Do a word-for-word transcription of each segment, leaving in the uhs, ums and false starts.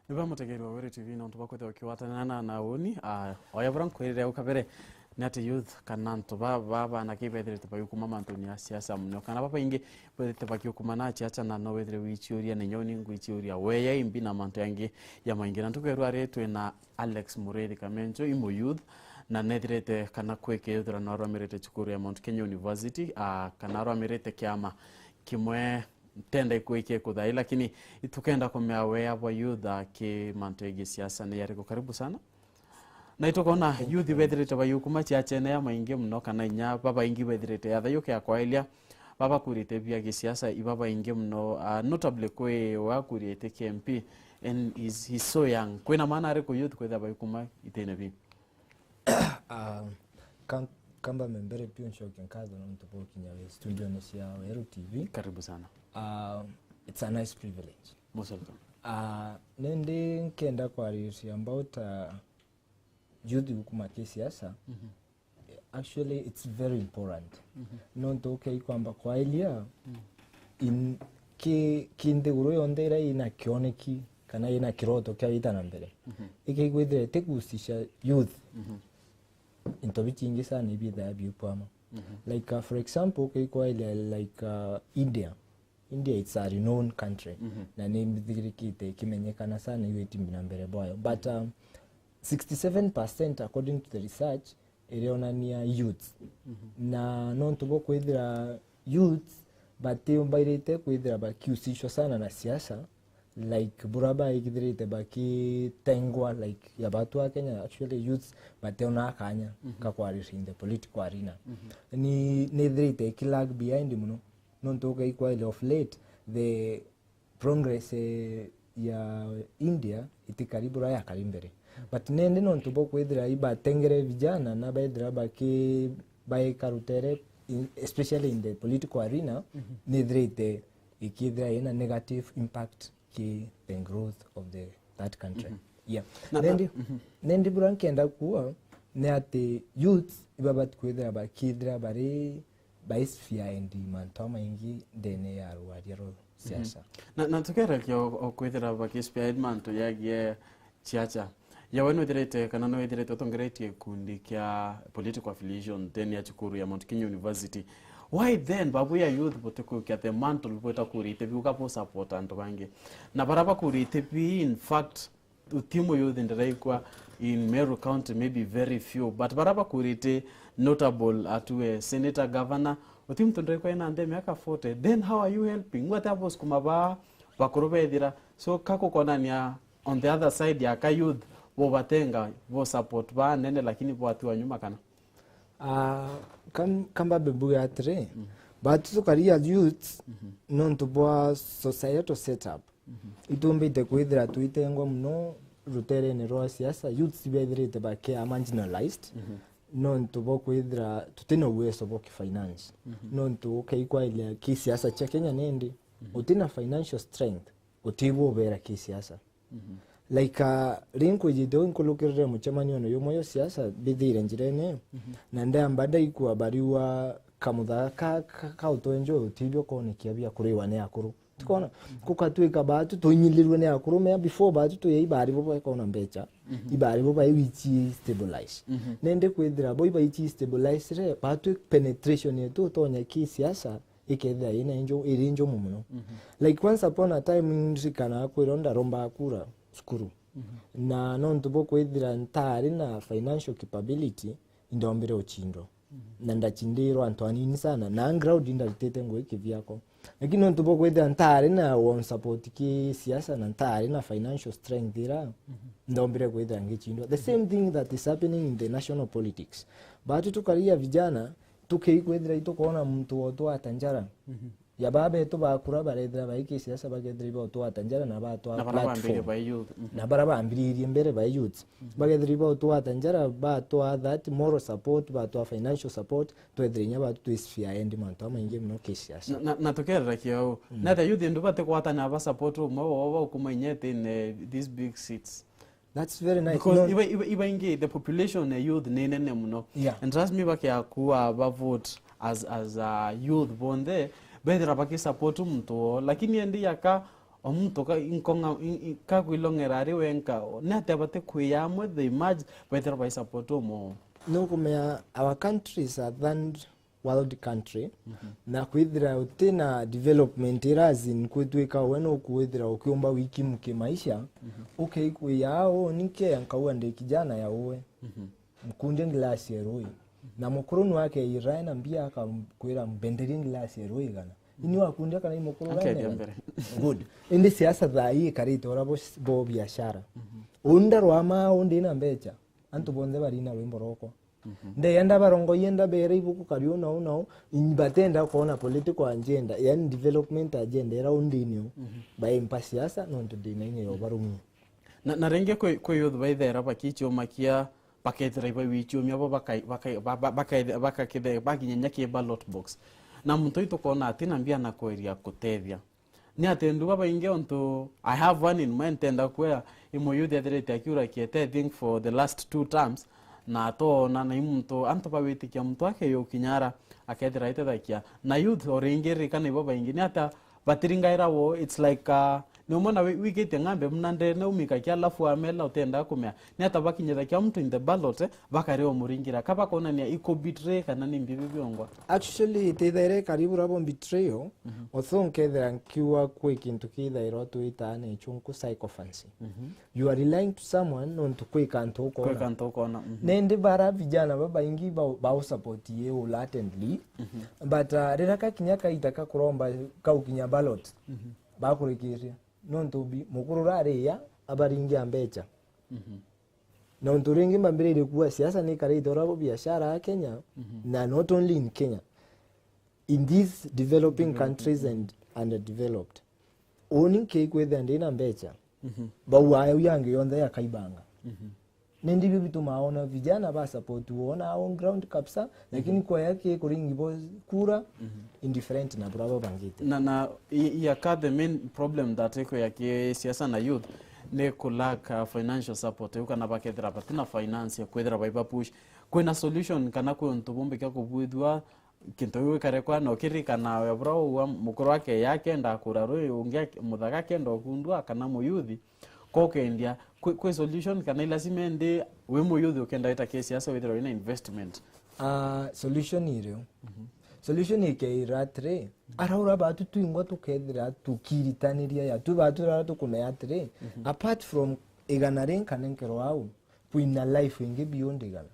Ni bwa mutegeri wa Weru T V, nontu bwa kwithirwa ukiwatanira na, na uni, ah, oya bura nkwirire au kabere, ni ati youth kana antu ba, ba, bana ki bethirite bagikuma mantuni ya siasa muno, kana babaingi bethirite bagiukuma na siasa, na no wethire wichiuria, ni nyoni ngwichiuria, weya imbi na mantu yangi ya maingi. Na ntuku ya rua ri twina Alex Muriithi Kamenjo, i mu youth, na nethirite kana kwikethira no arwamirite cukuru ya Mount Kenya University, ah, kana arwamirite kiama kimwe ntenda ikwikikutha ii, lakini itukenda kumea wea bwa youth, ah, ki mantu yegii siasa ni yariku? Karibu sana. Na itukona youth bethirite bayukuma ciachene ya maingi muno, kana inya babaingi bethirite yatha yuke ya kwailia, babakurite bia gisiasa ibabaingi muno, ah, notably kwi wakurite ki M P, and is, he's so young. Kwina maana ariku youth kwithira bayukuma itine bi? Ah, kam-, kamba membere pio ncoke nkatho nontu bwa kinya wi studione cia Weru T V. Karibu sana. Ah, it's a nice privilege. Most welcome. Ah, nindi nkenda kwariria about, ah, youth gukuma ki siasa. Mhm. Actually, it's very important. Mhm. Nontu ukei kwamba kwailia, mm, in, ki, ki nthiguru yonthe iria ina kioneki kana ina kiroto kia wita na mbere, mhm, ikei kwithira itigucisha youth, mhm, into bichingi sana ibithaa biukwama. Mhm. Like, uh, for example, ukei kwailia, like, uh, India. India, it's a renowned country. Mhm. Na ni ithirikite ikimenyekana sana iwe itimbi na mbere bwayo. But, um, sixty-seven percent, according to the research, irionania youths. Mhm. Na nontu bwa kwithira youths batiumbairite kwithira bakiusishwa sana na siasa, like, bura baikithirite bakitengwa, like, ya batu a Kenya, actually youths bationa kanya, mhm, ka kwariria in the political arena. Mhm. Ni, nithirite ikilag behind muno. Nontu ukai kwaile of late, the progress, eh, ya India itikari bura yakari mbere. But nindi nontu bwa kwithira ibatengere vijana na bethira baki-, baika rutere, in-, especially in the political arena, mhm, nithirite ikithira ina negative impact ki the growth of the, that country. Mhm. Yeah. Na, na, nindi, mhm, nindi bura nkenda kuwa ni ati youth ibabati kwithira bakithira bari baisfia endi mantu amaingi ndene ya rwaria rwa siasa. Mhm. Na, na tukerekia o, o kwithira bakispia mantu yagie ciacha. Yawe nwithirite kana nwithirite utongeretie gikundi kia political affiliation then ya cukuru ya Mount Kenya University. Why then, babu ya youth butikukia the mantle bweta kurite biuga bu support antu bangi? Na bara bakurite bi, in fact, uti muyuthi ndiraigua in Meru County, maybe very few, but bara bakurite notable atue senator, governor, uti muntu ndiraigua ina nthi ya miaka forty, then how are you helping? Ngwate abo sukuma ba bakuru bethira. So, kakukonania on the other side ya ka youth, bo batenga, bo support ba nene, lakini bo atiwa nyuma kana? Ah, kam-, kamba mbuge atiri, mm, but tukari as youths, mhm, nontu bwa societal setup, mhm, itumbite kwithira twitengwa muno ruterene rwa siasa. Youths bethirite bakia marginalized, mhm, nontu bwa kwithira tutina uwezo bwa kifinance. Mhm. Nontu ukeikwailia ki siasa cia Kenya nindi, mhm, utina financial strength, utibwo ubera ki siasa. Mhm. Like, uh, ri nkwijite u nkulukirire mucemanione jumwe jwa siasa mbithiire njirene, mhm, na ndamba ndaikua bariua kamuthaa ka, ka, ka utwenjwe utibio konekia bia kuriwa ni akuru. Tukona, mhm, kukatwika baatu tuinyilirwe ni akuru mea before baatu tuyei bari bo baikona mbecha, mhm, ibari bo bai wichi stabilize. Mhm. Nende kwithira bo ibaichi stabilize re, baatu penetration yetu utonya ki siasa, ikethira ina inju-, iri njumu muno. Mhm. Like, once upon a time, ndirikanaga kwirwa ndarombaga kura cukuru. Mhm. Na nontu bwa kwithira ntaari na financial capability, indombire uchindwa. Mhm. Na ndachindirwa antu anini sana, na ground indaritite ngugi kivyakwa. Lakini nontu bwa kwithira ntaari na warm support ki siasa na ntaari na financial strength ira, mhm, ndombire kwithira ngichindwa. The same thing that is happening in the national politics. Baatu tukaria vijana, tukei kwithira itukoona muntu wotwata njara. Mhm. Ya baba betu bakura barethira baiki siasa, bakethira ibautwata njara na batwa na bara bambiririe platform. Bai youth. Mhm. Na bara bambiririe mbere bai youth. Mhm. Bakethira ibautwata njara, batwa that moral support, batwa financial support, twethire inya batu twisfia endi mantu amaingi muno ki siasa. Na, na, na tukerera kiau. Mm. Na the youth ndu batikwatana ba support umwe wao baukuma inya itine these big seats. That's very nice. Because no, iba, iba, iba ingi, the population ya youth ni nene muno. Yeah. And trust me, bakiakua ba vote as, as a youth bonthe, bethira bakisupport muntu wao. Lakini endi yaka O muntu ka-, inkonga-, in-, in-, kakwilong'era ari wenka, ni atia bati kwiya amwe, they merge, bethira bai support umwe? Nukumenya our country is a third world country, na kwithira uti na development ira as in kwitwika we no kwithira ukiumba wikimu kimaisha, ukeikwia, "Aa, uu ni kea, nkauga ndi kijana ya uwe." Mkundie ngilasi ya rui. Na mukuru nwe akeira ena mbia, akakwira, "Mbenderie ngilasi ya rui igana." Ini wakundia kana i mukuru Akeria ene mbere. Good. Indi siasa thaa ii ikarite ura bo, bo biashara. Uu ndarwama, uu ndina mbecha. Antu bonthe barina rwimbo rwakwa. Ndeyenda barongoie, ndabere ibuku kari uu na uu na uu. Batenda kwona political agenda, yani development agenda ira uu ndini uu. Baimpa siasa nontu ndina inya ya ubarumia. Na, na ringi kwi, kwi youth baithera bakichiumakia, bakethira ibaiwichiumia bo bakai-, bakai-, ba-, ba-, bakaithe-, bakakithe-, bakinyenya ki ballot box. Na muntu ii tukona ati na mbia na kweria kutethia. Ni ati ndu babaingi untu I have one in mind ntenda kwira, i muyuthi ethirite akiura kiete, I think, for the last two terms, na atona na i muntu, antu bawitikia muntu akeyukinyara, akethira aitethakia. Na youth o ringi rikana ibo baingi, ni ata batiringaira wo, it's like, uh, ni umwe na wi-, wikitie ng'ambe mna ndene umikakia, alafu amela utenda kumea. Ni ata bakinyithakia muntu in the ballot, eh, bakari umuringira. Ka bakonania iko betray kana ni mbibi biongwa? Actually, itithaire karibu rabo betrayal, although nkethira nkiuga kwi kintu kithairwa twitaa ni chunku sycophancy. You are relying to someone nontu kwi kantu ukona. Kwi kantu ukona, mhm. Nindi bara vijana babaingi ba, ba support ye wholeheartedly, but, uh, rira kakinya kaita ka kuromba kaukinya ballot, bakurikiria. Nontu bi-, mukuru rari ya abaringia mbecha. Nontu ringi mbambiririe kuuga siasa ni ikarite ura bo biashara ya Kenya, na not only in Kenya, in these developing countries and underdeveloped. Uni nkikwithia ndina mbecha, bau ayo yangi yonthe yakaibanga. Ni ndibio bitumaa ona vijana ba support wona on ground kabisa, lakini kwaya ki kuringi bo kura, indifferent na bura babangite. Na, na i-, i aka the main problem that iko ya ki siasa na youth ni ku lack, uh, financial support, iu kana bakethira batina finance ya kwithira baiba push. Kwina solution kana kwi untu bumbi kia kubwithua kintu giu gikarekwa, na ukirikana we bura uu mukuru akeya akenda akura rui, ungi ake-, muthaka akenda ukundua, kana muyuthi, ko ukendia, kwi, kwi solution kana i lazima indi wi muyuthi ukenda wita ki siasa withirwa wina investment? Ah, solution irio. Solution ikeira atiri, araura batu twingwa tukethira tukiritaniria ya, tu batu rara tukumea atiri, apart from igana rinka nenkero au, kwina life ingi beyond igana.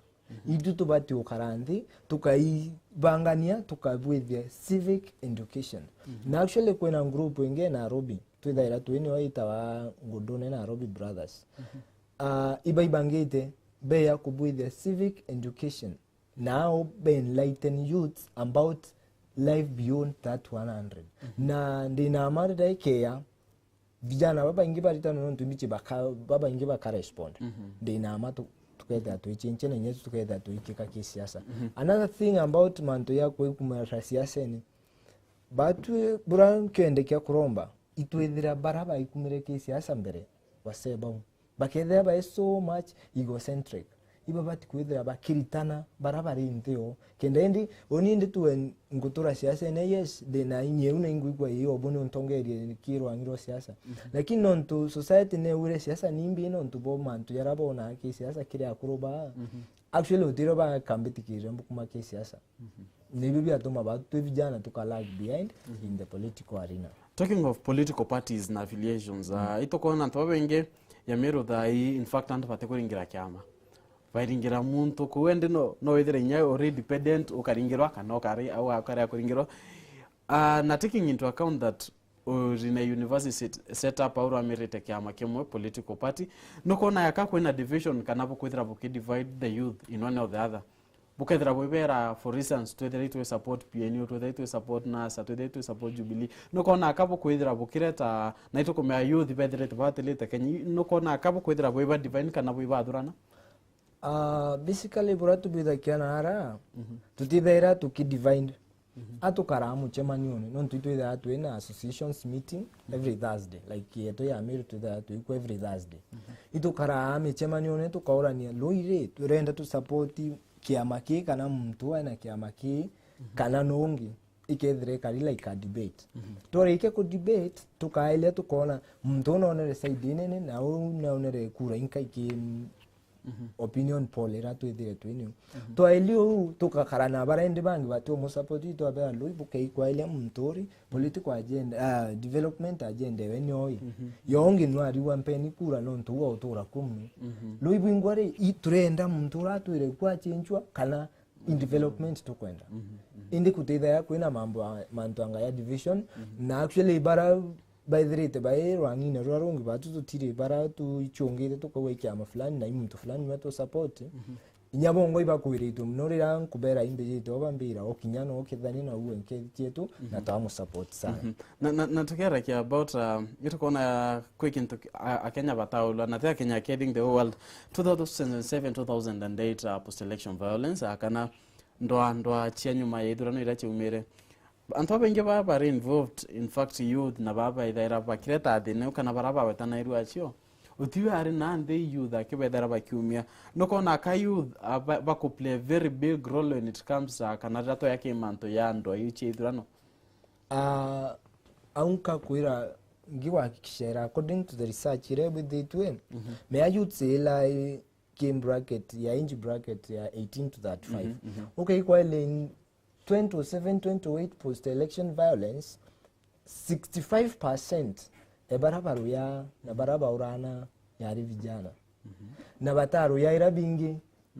Itu tubati gukara nthi, tukaibangania, tukabwithia civic education. Na actually kwina group ingi Nairobi, twithaira twinio itawa Ngundune Nairobi Brothers. Ah, ibaibangite beya kubwithia civic education. Now be enlighten youths about life beyond that one hundred. Na ndina ma ndaikia vijana babaingi baritana nontu mbichi baka-, babaingi baka respond. Ndina ma tu-, tukethira twichinchia na nyetu tukethira twikika ki siasa. Another thing about mantu ya kwikumira siasene, batu bura nkendekia kuromba, itwithira bara baikumire ki siasa mbere, wasee bau. Bakethira bai so much egocentric. Ibabati kwithira bakiritana bara bari nthi o. Kenda indi, uni indi tuwe ngutura siasene, yes, ndina inya iu na ingwigua ii obu ni untongerie ki rwangi rwa siasa. Lakini nontu society neewire siasa ni mbi nontu bo mantu jara bonaga ki siasa kiri akuru baa, actually utiro bakambitikirire mbukuma ki siasa. Nibio biatuma batu twi vijana tuka lag behind in the political arena. Talking of political parties na affiliations, ah, itukwona antu babaingi ya Meru thaa ii, in fact, antu batikuringira kiama. Bairingira muntu kuu, endi no, no withire inya uri independent, ukaringirwa kana ukari-, au ukarea kuringirwa. Ah, na taking into account that uri na university set, set up au rwamirite kiama kimwe, political party, nukwona yaka kwina division kana bukwithira bukidivide the youth in one or the other? Bukethira bwibera, for instance, twethira itwi support P N U, twethira itwi support NASA, twethira itwi support Jubilee. Nukona aka bukwithira bukireta, na itukumea youth bethirite batilite Kenya. Nukona aka bukwithira bwiba divine kana bwibathurana? Ah, basically, bura tubwithakia na ara, tutithaira tuki divine. Atukaraa muchemanione, nontu itwithaira twina associations meeting every Thursday, like yetu ya Meru twithaira twikwa every Thursday. Itukaraa michemanione, tukaurania, lui ri, turenda tu support kiama kii kana muntu ena kiama kii, kana nungi. ikethira ikari like a debate. Twarikia ku debate, tukaelia tukoona muntu uu naonere side inene, na uu naonere kura inkai ki opinion poll ira twithire twinio. Twaelia uu, tukakara na baria indi bangi bati umusupport, twabera lui bukei kwaelia muntu uri political agenda, ah, development agenda ewe nioi. Yo ungi nwariwa mpeni kura nontu uu autura kumwe. Lui bwingwa ri, i-, turenda muntu ura atwire ku achinchwa kana in development tukwenda. Indi kutithia kwina mambo a, mantu anga ya division, na actually bara baithirite bai rwang'ine ruria rungi, batu tutiri bara tuichungite tukauga i kiama fulani na i muntu fulani niwe tu support. Inya bongo ibakwiritwe mono riria nkubera imbijite o bambira, o kinya no kithani na uwe nkethi cietu, na twamu support sana. Na, na, na tukiarakia about, uh, itukona ya kwi kintu ki-, a-, Akenya bataulwa, na ti Akenya, I think the whole world, two thousand seven, two thousand eight, uh, post election violence, uh, kana ndwa, ndwa cia nyuma ya ithurano iria ciaumire. Antu babaingi baa bari involved, in fact youth, na baa baithaira bakireta thina iu kana bara bawetanairua acio. Utiwe ari na nthi youth akibethera bakiumia. Nukona ka youth, uh, ba, baku play a very big role when it comes, uh, kana riria twaya ki mantu ya ndwa iu cia ithurano. Ah, au nkakwira, ngiwakikishera according to the research iria ibwithitue, mea youths ila i ki bracket ya age bracket ya eighteen to thirty-five. Ukeikwa ile in twenty oh seven, twenty oh eight post election violence, sixty-five percent e bara baruya na bara baurana yari vijana. Na bataruya ira bingi,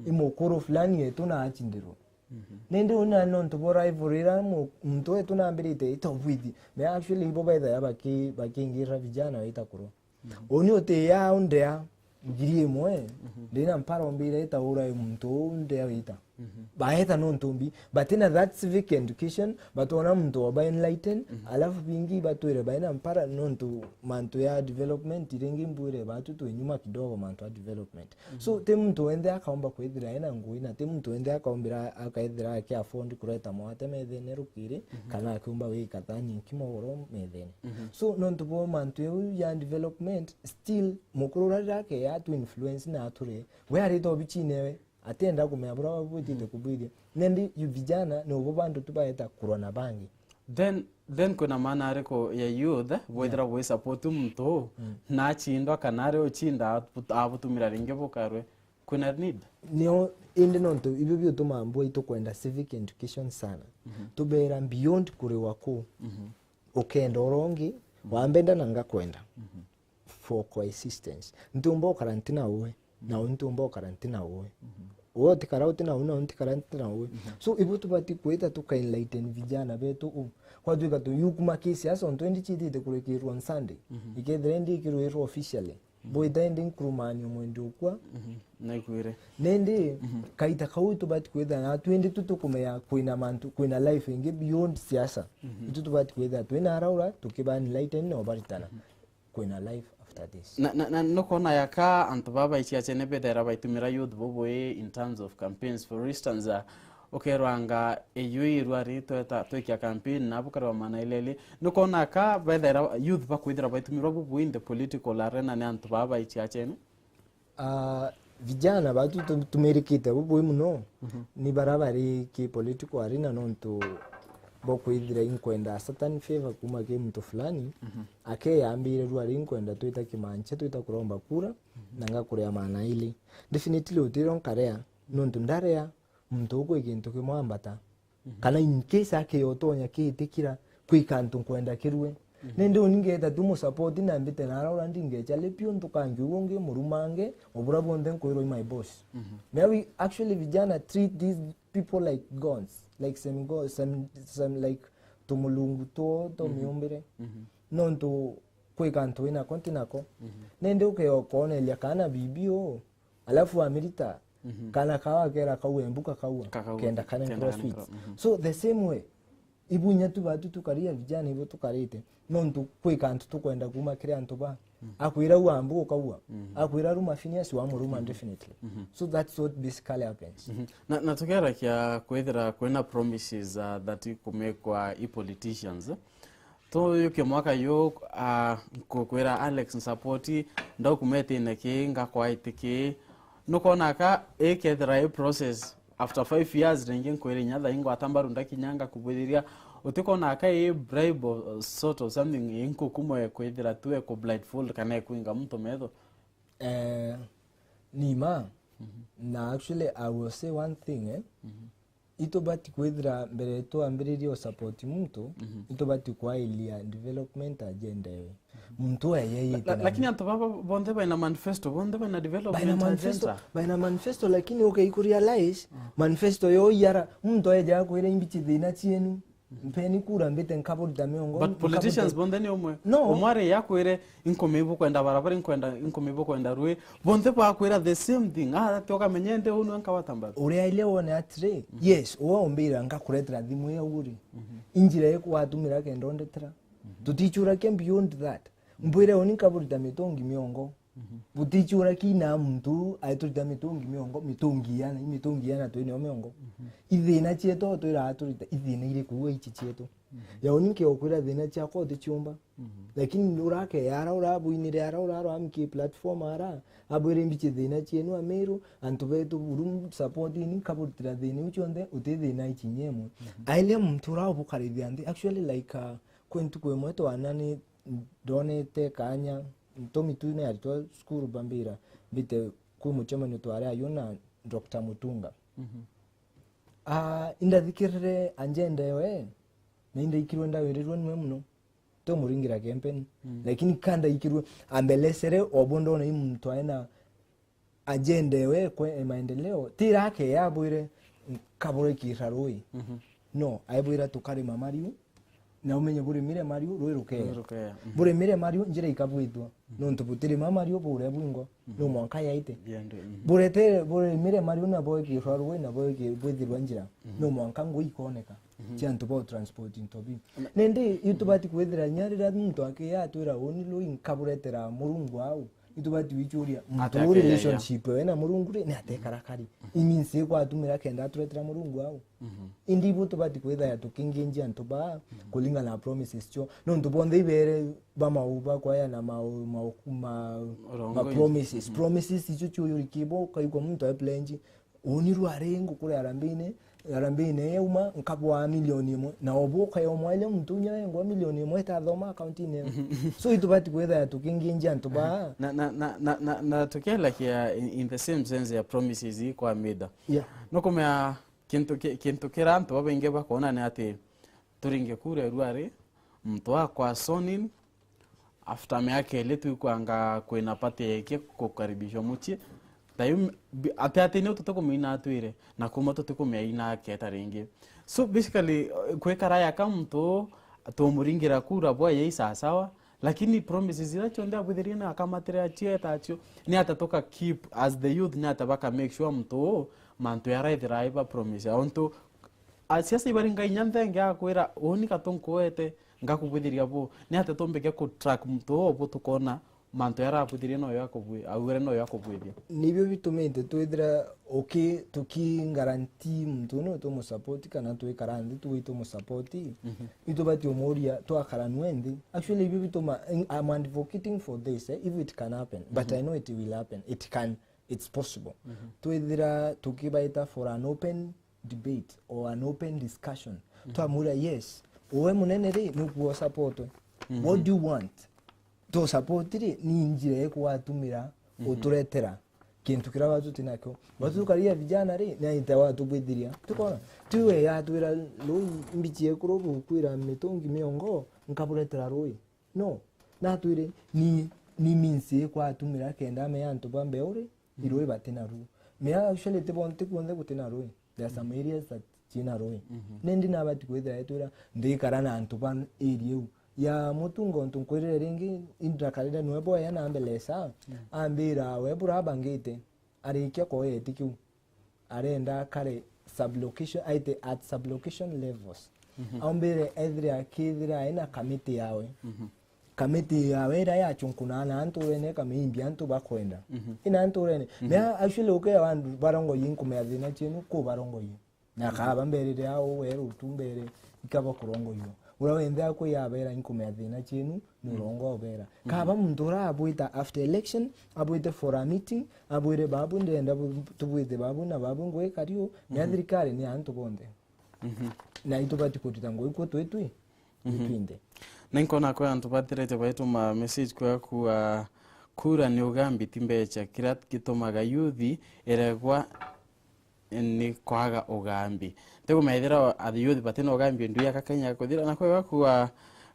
i mukuru fulani yetu na achindirwo. Nindi una nontu bo rivalry ira mu-, muntu wetu nambirite itobwithi. Me actually ibo baithaya baki-, bakiingirira vijana wita kuru. Uni uti ya undea ngiri imwe, ndina mpara umbire ita ura muntu uu ndea wita. Baeta nontu mbi, but ina that civic education, batona muntu oba enlighten, alafu bingi batwire baina mpara nontu mantu ya development iringi mbwire batu twi nyuma kidogo mantu ya development. So, ti muntu wenthe akaumba kwithira ena ngui, na ti muntu wenthe akaumbira, akaithira aki afford kureta mwate methene rukiri, kana akiumba gwika thani nkima ugoro methene. So, nontu bo mantu yau ya development, still, mukuru uria riria akeya atu influence na ature, we arita obichine we, atienda kumenya buria babwitite kubwithia. Nendi yu vijana, ni ubo bantu tu baeta kurwa na bangi. Then, then kwina maana ariku ya youth, eh, bwithira bwi support muntu uu, na achindwa kana ari uchinda abu-, abutumira ringi bukarwe? Kwina need? Nio, indi nontu ibio biutumaa mbua itukwenda civic education sana. Tubera beyond kuriwa kuu. Ukenda uria ungi, wambenda na ngakwenda. For coexistence. Ntiumba ukara nti na uwe, na uu ntiumba ukara nti na uwe. Uwe utikara uti na uu, na uu ntikara nti na uwe. So, ibu tubati kwita tuka enlighten vijana betu uu. Kwatwika tu yukuma ki siasa ontu indi chitite kurikirwa on Sunday. Ikethira indi ikirwirwa officially. Bwita indi nkurumanio mwendi ukwa. Naigwire. Nindi, kaita kau tubati kwithira na twindi tu tukumenya kwina mantu, kwina life ingi beyond siasa. Itu tubati kwithira twina araura, tukiba enlighten na ubaritana. Kwina life after this. Na, na, na nukona yaka antu baba ichiachene bethera baitumira youth bubui in terms of campaigns. For instance, uh, ukerwanga iyu irwa ri tweta twikia campaign na bukarwa mana ileli. Nukona ka bethera youth bakwithira baitumirwa bubui in the political arena ni antu baba ichiachene? Ah, vijana batu tu-, tumirikite bubui muno, ni bara bari ki political arena nontu bokwithira inkwenda a certain favor kuma ki muntu fulani, akeyambire rua ri inkwenda twita kimancha, twita kuromba kura, na ngakurea maana ili. Definitely utiro nkarea, nontu ndarea, muntu ukwi kintu kimwe ambata. Kana in case akeotonya kiitikira kwika antu nkwenda kirue. Nindi uni ngeeta tu musupport na mbite na ara ura ndingecha ripiu ntukangi ugu ngi murumange, obura bwonthe nkwirwa i my boss. Now we actually vijana treat these people like gods, like some go-, some, some like tumulungu two tumiumbire. Nontu kwika antu winako ntinako. Nindi ukeokoneria kana bibi uu, alafu amirita, kana kawa kera kaue mbuka kaua, kenda kane crossfit. So the same way, ibunya tu batu tukaria vijana ibo tukarite. Nontu kwika antu tukwenda kuma kiri antu ba. Akwira ua mbu ukaua. Akwira ruma Phineas wa muruma definitely. So that's what basically happens. Na, na tukerakia kwithira kwina promises, uh, that ikumekwa i politicians. Tuyukie mwaka yu, ah, nkukwira Alex nsapoti, ndaukumetine ki, ngakwaiti ki. Nukona ka ikethira i process, after five years ringi nkwira inya thaa ingwata mbaru ndakinya ngakubwiriria, Utikona aka i bribe or sort of something inkukumwe kwithira tu eku blindfold kana ekwinga muntu metho? Eh, ni ma. Na actually, I will say one thing, eh. Itubati kwithira mbere twambiririe u support muntu, itubati kwailia development agenda ewe. Muntu eyeite. La- lakini antu baba bonthe baina manifesto, bonthe baina development agenda. Baina manifesto, lakini ukeikurealize manifesto yo yara muntu eja akwira imbichi thina cienu. Mpeni kura mbite nkaburita miongo. But politicians bonthe ni umwe. No. Umwe ari yakwire, inkumi bukwenda barabara, inkwenda, inkumi bukwenda rui. Bonthe bakwira the same thing. Ah, ati ukamenya ndi unu nkawata mbatu. Uria ile wone atiri, yes, uwe umbira nkakuretera thimu ya uguri. Injira iku watumira kenda undetera. Tutichurakia beyond that. Mbwire uni nkaburita mitungi miongo. Butichura kina muntu aiturita mitungi miongo, mitungi iana, i mitungi iana twinio miongo. Ithina cietu twiraga turita, ithina iriku ici cietu? Ya uni nkiukwira thina ciakwa uticiumba. Lakini urake ara urabuinire ara urarwamkie platform ara, abwire mbichi thina cienu Amiru, antu betu buru support ini nkaburitira thina iu cionthe, uti thina ici nyemwe. Aile muntu urabukarithia nthi, actually like, uh, kwi ntuku imwe twana ni ndonete kanya, ntumi tu ni aritwa cukuru bambira mbite kwi mucemanio twari ayo na Doctor Mutunga. Ah, indathikirire agenda ewe, na indaikirwe ndawirirwe niwe muno. Tumuringira kempeni. Lakini ka ndaikirwe, ambelesere obo ndona i muntu aena agenda ewe ekwe e maendeleo, ti rake yabwire nkabura ikira rui. No, aibwira tukarima mariu, na umenye burimire mariu, rui rukea. Rui rukea. Burimire mariu, njira ikabwithwa. Nontu butirima mariu buria bwingwa, no mwanka yaite. Burete, burimire mariu na bwekirwa rui na bweki-, bwithirwa njira, no mwanka ngui ikoneka. Cia antu bo transport into bi. Nindi itubati kwithira nya riria muntu akiya atwira uni rui nkaburetera Murungu au. Itubati wichuria muntu uu relationship we na Murungu ri ni atekarakari. Iminsi ikwatumira kenda aturetera Murungu au. Indi ibu tubati kwithaya tukinginjia antu baa kulingana na promises cio. Nontu bonthe ibere ba mau ba kwaya na mau, mau, ma, ma promises. Promises icio ciuyurikibo ukaigua muntu ai pledge. Uni rwari ngukure arambine, arambine yauma nkabwaa milioni imwe, na obu ukayomwa ile muntu unya engwa milioni imwe itathoma account-ini ewe. So itubati kwithaya tukinginjia antu baa. Na, na, na, na, na, na tukielakia in, in the same sense ya promises ii kwa mida. Yeah. Nukumea kintu ki-, kintu kira antu babaingi bakona ni ati turinge kura irwari, muntu akwa sonin, after miaka ili twikwanga kwina party yeke kukaribishwa mucii. Tayu ati ati ni tutikumiina atwire, na kuma tutikumiaina aketa ringi. So basically, eh, kwikara yaka muntu tumuringira kura bwa yei sawasawa, lakini promises ira cionthe abwithirie na akamatire acio eta acio, ni ata tuka keep as the youth, ni ata baka make sure muntu uu mantu yaraithira aiba promise. Ontu A, siasa ibaringa inya nthenge akwira, uni ka tunkuete, ngakubwithiria bu. Ni atia tumbike ku track muntu uu bu tukona mantu jaria abwithirie noyo akubwi-, augire noyo akubwithia? Nibio bitumite twithira uki-, tuki guarantee muntu uu no tumusupport kana twikara nthi tugwite tumusupport. Itubati umuria twakara nwe nthi. Actually, ibio bituma, I'm advocating for this, eh, if it can happen. But I know it will happen. It can, it's possible. Twithira tukibaita for an open debate or an open discussion. Twamwira, yes, uwe munene ri, nukuo support. What do you want? Tu support ri, ni njira iku watumira uturetera kintu kiria watu tinakio. Watu tukaria vijana ri, ni aita watubwithiria. Tukona, tiwe yatwira, lo mbichi ekuru bukwira mitungi miongo, nkaburetera rui. No, natwire ni, ni means ikwatumira kenda amea antu ba mbeu ri, irui bati naru. Mea actually ti bonthe kuonthe guti na rui. There are some areas that cina rui. Nendi nabati kwithira etwira ndikara na antu ba area iu. Ya Mutunga untu nkwirire ringi, indakarire nwe boya na ambelesa, ambira we bura abangite, arikia koya eti kiu. Arenda akare sub-location, aite at sub-location levels. Aumbire ethire akithira aina kamiti yawe. Kamiti yawe ira yachunkuna na antu urene, kameimbia antu bakwenda. Ina antu urene. Mea actually ukewa andu barongoye inkumea thina cienu, ku barongoye. Na kaba mberire ao weru tu mbere, ikaba kurongoywa. Ura wenthe akwe yabera inkumea thina cienu, ni urongo obera. Kaba muntu ura abwita after election, abwite for a meeting, abwire babu ndenda bu-, tubwite babu na babu ngwika riu, ni a thirikari ni antu bonthe. Mhm. Na itubati kurita ngugi kwo twi twi Mhm. twinthe. Na inkona kwi antu bathirite baituma message kwega kuuga, kura ni ugambi, ti mbecha. Kiria gitumaga youth iregwa ni kwaga ugambi. Ntigumethira a youth batina ugambi, ndu ya kakenya kuthira. Na kwega kuuga,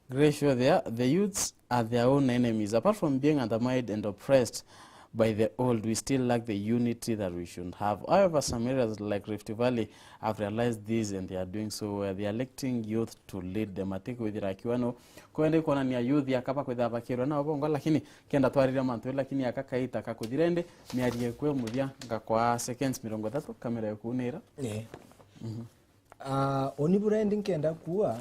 Gracio, there, the youths are their own enemies. Apart from being undermined and oppressed by the old, we still lack the unity that we should have. However, some areas like Rift Valley have realized this and they are doing so well. They are electing youth to lead them. Ati kwithira akiuga no kwenda kuonania youth akaba kwithira bakirwa na obongo, lakini kenda twariria mantu, lakini aka kaita kakuthira indi miarie kwe muthia ngakwa seconds mirongo ithatu, kamera yaku nira. Eh. Mhm. Ah, uni burendi nkenda kuwa,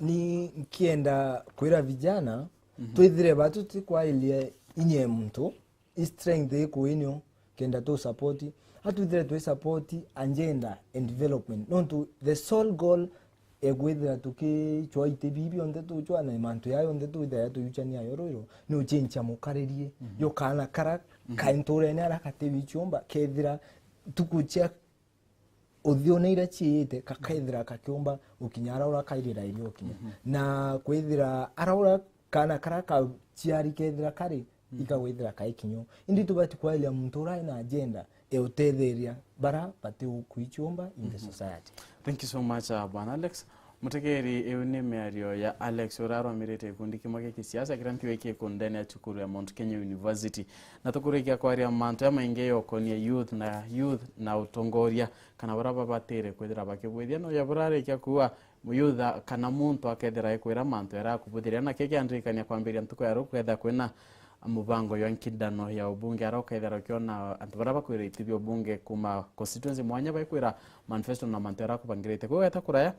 ni nkienda kwira vijana, twithire batu tikwailia inye muntu, i strength iku inyo, kenda tu support, atwithire twi support agenda and development. Nontu the sole goal egwithira tukichwa iti bibi onthe tuchwa na mantu yayo onthe twithira tuyuchania ayo rwiro, ni uchincha mukaririe, yo kana kara, kai nturene ara katibi chiomba, kethira tukuchia uthiune iria ciite, kakethira kakiumba ukinya ara ura kairira irio ukinya. Na kwithira ara ura kana kara kaciari kethira kari, ikagwithira kai kinyo. Indi tubati kwairia muntu ura ena agenda eutetheria bara bati ukuichiumba in the society. Thank you so much, uh, Bwana Alex. Mutegeri, iu ni miario ya Alex, uria arumirite gikundi kimwe gia kisiasa kiria nthiwe kikundene ya cukuru ya Mount Kenya University. Na tukurikia kwaria mantu jamaingi yokonia youth na youth na utongoria, kana baria babatire kwithira bakibwithia, no ya burarikia kuuga youth a-, kana muntu akethira ekwira mantu jaria akubuthiria, na kio kiandirikania kwambiria ntuku ya riu kwethira kwina mubango jwa nkindano ya ubunge, aria ukethira ukiona antu baria bakwira iti bia ubunge kuma constituency mwanya baikwira manifesto na mantu jaria akubangirite. Kwou weta kuraya,